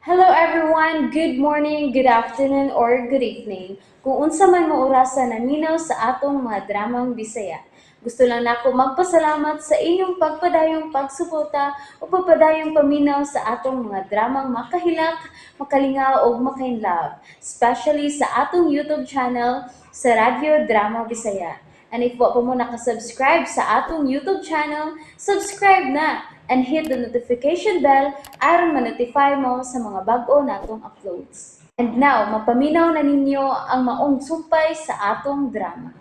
Hello everyone! Good morning, good afternoon, or good evening. Kung unsa man mo orasa naminaw sa atong mga dramang Bisaya. Gusto lang nako magpasalamat sa inyong pagpadayong pagsuporta o pagpadayong paminaw sa atong mga dramang makahilak, makalingaw ug makainlove, especially sa atong YouTube channel sa Radyo Drama Bisaya. And if wa pa mo nakasubscribe sa atong YouTube channel, subscribe na and hit the notification bell aron ma-notify mo sa mga bag-o natong uploads. And now, mapaminaw na ninyo ang maong sumpay sa atong drama.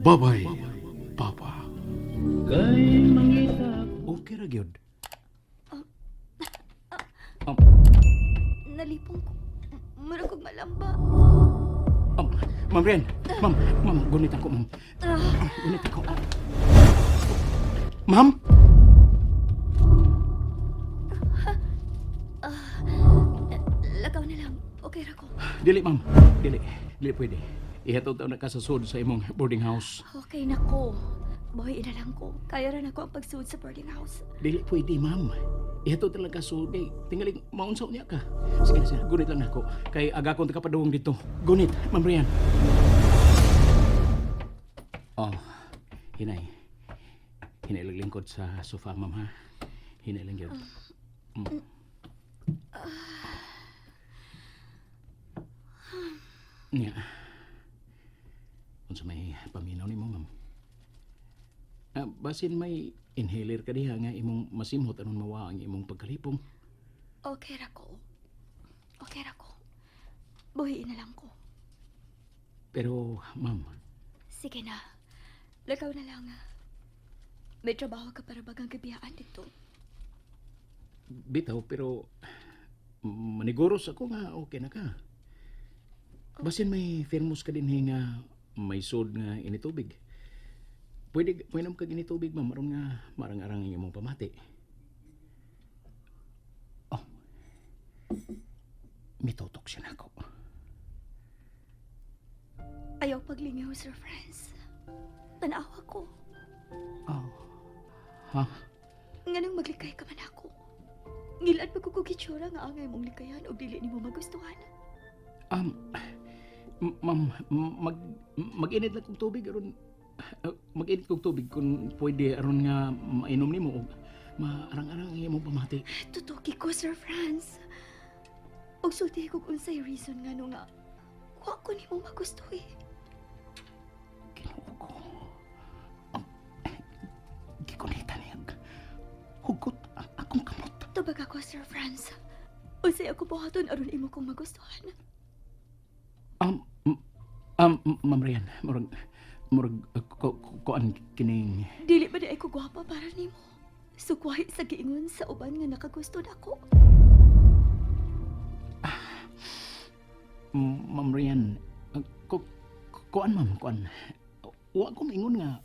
Babay, Papa. Kay mangita. Okay ra gyud. Nalipong ko. Murag kog malamba. Ma'am Ren, ma'am, ma'am, gunit ako, ma'am. Gunit ako. Ma'am? Lakaw na lang. Okay ra ko. Dili, ma'am. Dili. Dili pwede. Ihatod na ka sa sud sa imong boarding house. Okay na ko. Buhi na lang ko. Kaya ra nako ang pagsuod sa boarding house. Dili pwede, ma'am. Ihatod talaga sa sud. Kay, tingaling, maunsaw niya ka. Sige na, sige. Gunit lang nako. Kay aga kong kapadungong dito. Gunit, Ma'am Rian. Oh, hinay. Hinay lang lingkod sa sofa, ma'am, ha? Hinay lang yun. Nya. Unsa may paminaw nimo, ma'am? Ah, basin may inhaler ka diha nga imong masimhot aron mawa ang imong pagkalipong. Okay ra ko. Okay ra ko. Buhi na lang ko. Pero, ma'am, Sige na. Lakaw na lang. May trabaho ka para bagang gabiyaan dito. Bitaw, pero maniguros ako nga okay na ka. Basin may thermos ka din nga may sod nga initubig. Pwede pwede ka ginitubig, ma'am, aron nga marang-arang ang imong pamati. Oh. Mitutok siya nako. Ayaw paglingaw, Sir Franz. Tanawa ko. Oh. Ha? Nganong maglikay ka man ako. Ngilad pa ko kog itsura nga angay mong likayan og dili nimo magustuhan. Ma'am, mag-init lang kong tubig aron mag-init kong tubig kung pwede aron nga mainom nimo og maarang-arang ang imong pamati. Tutuki ko, Sir Franz. Og sulti ko kung unsay reason nga no nga wa ko nimo magustuhi. Ginoo ko. Gikunita niya. Hugot ang akong kamot. Tubag ako, Sir Franz. Unsay ako buhaton aron imo kong magustuhan? Ma'am Rian, murag kuan kining Dili ba di ay ko gwapa para nimo? Sukwahi sa giingon sa uban nga nakagusto nako. Ma'am Rian, kuan ma'am, kuan. Wa ko maingon nga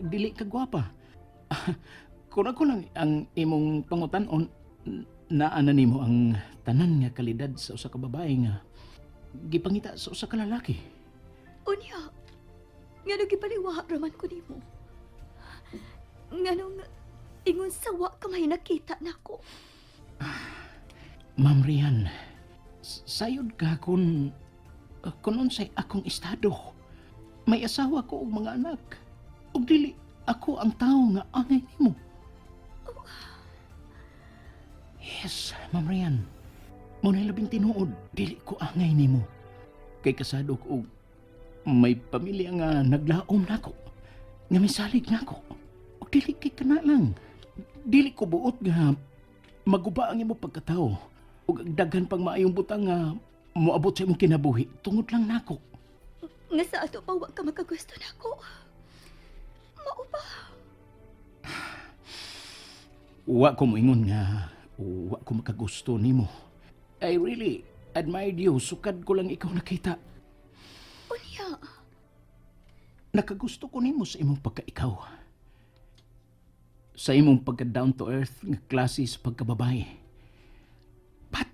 dili ka gwapa. Kung ako lang ang imong pangutan-on, naa na nimo ang tanan nga kalidad sa usa ka babae nga gipangita sa usa ka lalaki. Unya, ngano gibaliwa raman ko nimo? Nganong ingon sa wa ka may nakita nako? Ma'am Rian, sayod ka kung unsay akong estado. May asawa ko og mga anak. Ug dili ako ang tawo nga angay nimo. Yes, Ma'am Rian. Mao na labing tinuod, dili ko angay nimo. Kay kasado ko og may pamilya nga naglaom nako, nga misalig nako. Ug dili kay kana lang. Dili ko buot nga maguba ang imong pagkatao ug ang daghan pang maayong butang nga moabot sa imong kinabuhi tungod lang nako. Nga sa ato pa wa ka makagusto nako. Mao ba? Wa ko moingon nga wa ko makagusto nimo. I really admired you sukad ko lang ikaw nakita. Unya, Nakagusto ko nimo sa imong pagka-ikaw. Sa imong pagka down to earth nga klase sa pagkababae. But,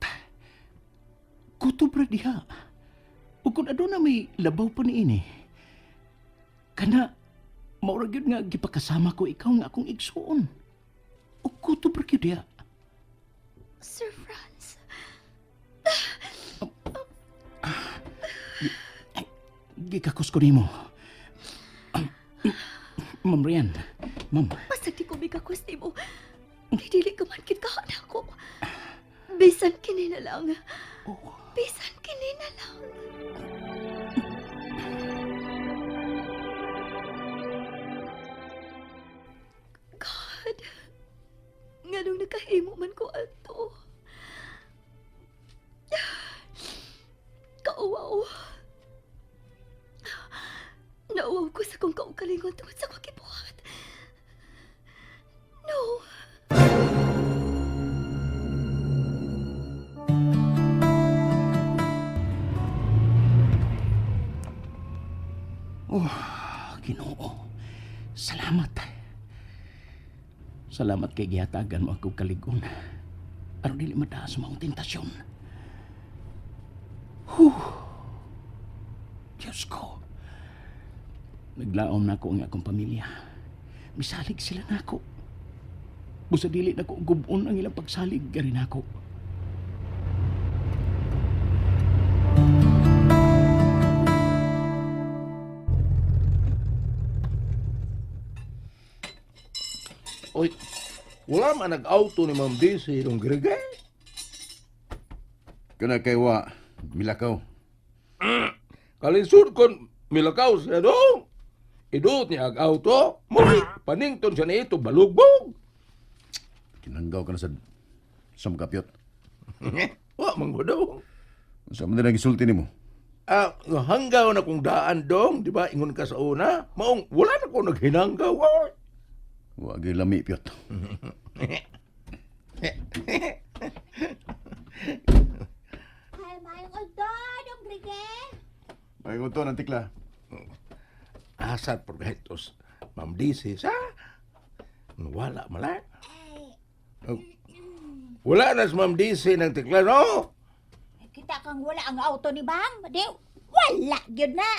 kutob ra diha. Ug kung aduna may labaw pa niini, kana, mao ra gyud nga gipakasama ko ikaw nga akong igsuon. Ug kutob ra gyud diha. Sir Franz. Gikakos ko nimo. Ma'am Rian, ma'am, Pasag di ko migakos nimo. Kay dili ka man kit nako. Bisan kini na lang. Oh. Bisan kini na lang. God, nganong nakahimo man ko ato. Kauwaw. Nauwaw ko sa kong kaugalingon tungod sa akong gibuhat. No. Oh, Ginoo. Salamat. Salamat kay gihatagan mo ako kaligon. Aron dili madaas mo ang tentasyon. Huh. Diyos ko. Naglaom na ako ang akong pamilya. Misalig sila nako. Busa dili na ko gubon ang ilang pagsalig gari nako. Oy, wala man nag-auto ni Ma'am Daisy nung Greg. Kana kay wa milakaw. Kalisod kon milakaw siya dong. Idot niya ang auto, muli, panington siya na ito, balugbog. Kinanggaw ka na sa samgapyot. Wa, manggudaw. Unsa man din ang gisulti nimo? Ah, hanggaw na kong daan dong, di ba? Ingon ka sa una. Maong, wala na ko naghinanggaw. Oy. Wa gyud lami pyot. Ay, mayong udto, dong Grige. Ay unto nang tikla. Asad por gatos, Ma'am Daisy, sa? Wala, mala. Ay, Wala na si Ma'am Daisy ng tikla, no? kita kang wala ang auto ni Bam. Di, wala gyud na.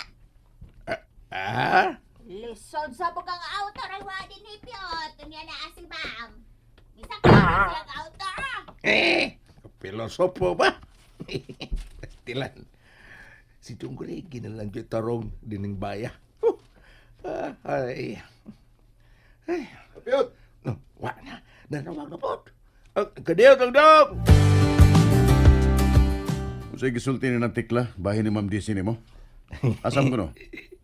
Ah? Lisod sa bukang auto ray wa din ni Piot. Unya na si Bam. Bisa ka siyang auto. Eh, pilosopo ba? Tilan. Si Tunggre, ginalang yung tarong dining baya. Oh, ah, ay. Ay. Pyot. No, wa na. Nanawag na po. Ah, kadiyo tang dong! Unsa gisulti ni nang tikla bahin ni Ma'am DC nimo? Asam ko no?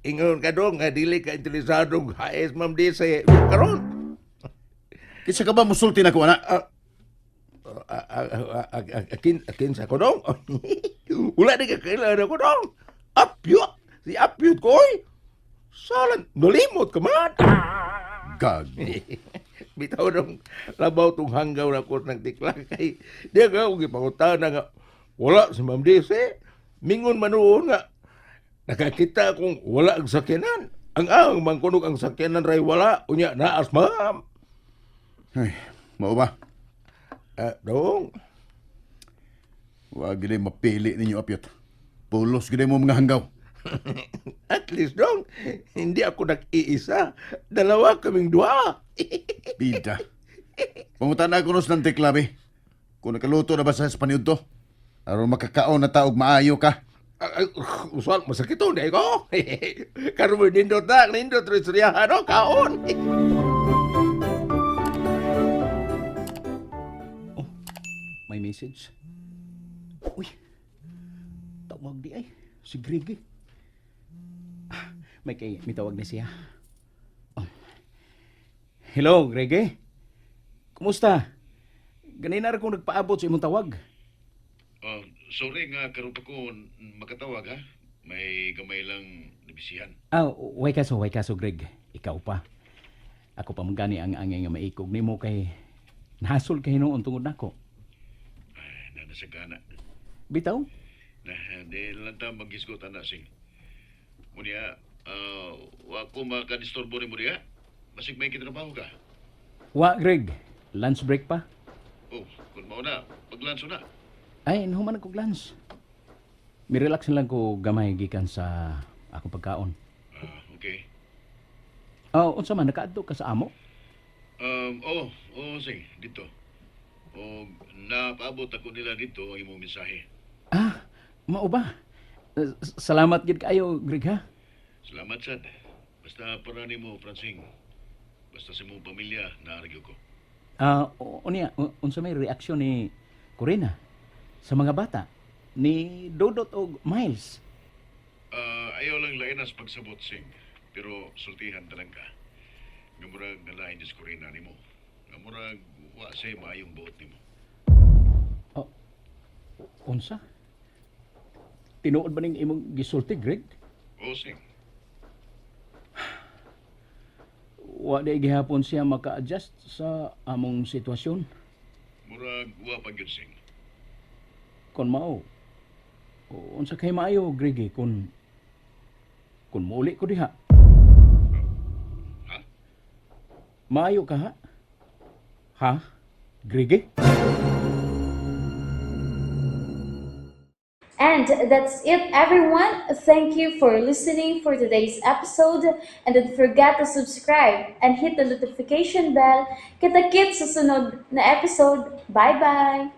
Ingon ka dong, nga dili ka interesadong haes Ma'am Dise. Karon. Kinsa ka ba musulti nako ana? Ah, ah, ah, ah, ah, Akin, akin sa ko dong. Wala di ka kailangan ako dong. Apyot! Si Apyot ko, oy! Salan, nalimot ka man! Gag. Bitaw dong, labaw tong hanggaw na ko ng tikla kay di ka kung ipangutana nga wala si Ma'am Dise. Mingon man noon nga nakakita kung wala ang sakyanan. Ang ang mangkunog ang sakyanan ray wala unya naas ma'am. Ay, mao ba? Ah, dong. Wa gyud mapili ninyo apyot. Pulos gyud mo mga hanggaw. At least dong, hindi ako nag-iisa. Dalawa kaming dua. Bida. Pangutana ko nos ng tikla be. Kung nakaluto na ba sa paniud to? Aron makakaon na taog maayo ka. Ay, usal, masakit to, hindi ko. Karon mo nindot na, nindot rin siya, ano, kaon. Oh, may message. Uy, tawag di ay. Si Greg eh. Ah, may kay, may tawag na siya. Oh. Hello, Greg eh. Kumusta? Ganina ra kong nagpaabot sa imong tawag. Oh, sorry nga karon pa ko makatawag ha. May gamay lang nabisihan. Ah, way kaso, Greg. Ikaw pa. Ako pa man gani ang angay nga maikog nimo kay nahasol kay hinuon tungod nako. Ay, nana sa gana. Bitaw? Na, di lang ta magisgot ana sing. Unya, wa ko makadisturbo nimo diha. Basig may kitrabaho ka. Wa, Greg. Lunch break pa. Oh, kun mao na, paglanso na. Ay, nahuman ako lunch. Mi-relax na lang ko gamay gikan sa akong pagkaon. Ah, okay. Oh, unsa man nakaadto ka sa amo? Oh, oh, sing, dito. O napaabot ako nila dito ang imong mensahe. Ah, mao ba? Salamat gid kaayo, Greg, ha? Salamat sad. Basta para nimo, Francing. Basta sa imong pamilya, naarigyo ko. Ah, unya, unsa may reaksyon ni Corina sa mga bata ni Dodot og Miles? Ah, ayaw lang lainas pagsabot, Sing. Pero sultihan talang ka. Nga murag nalain si Corina nimo. Nga murag wa say maayong buot nimo. Oh, unsa? Tinuod ba ning imong gisulti, Greg? O, Sing. Wa di gihapon siya maka-adjust sa among sitwasyon. Murag wa pa gyud, Sing. Kon mao, unsa kay maayo, Greg, eh, kun muuli ko diha? Ha? Maayo ka, ha? Ha? Greg, eh? And that's it, everyone. Thank you for listening for today's episode. And don't forget to subscribe and hit the notification bell. Kita-kits sa sunod na episode. Bye-bye!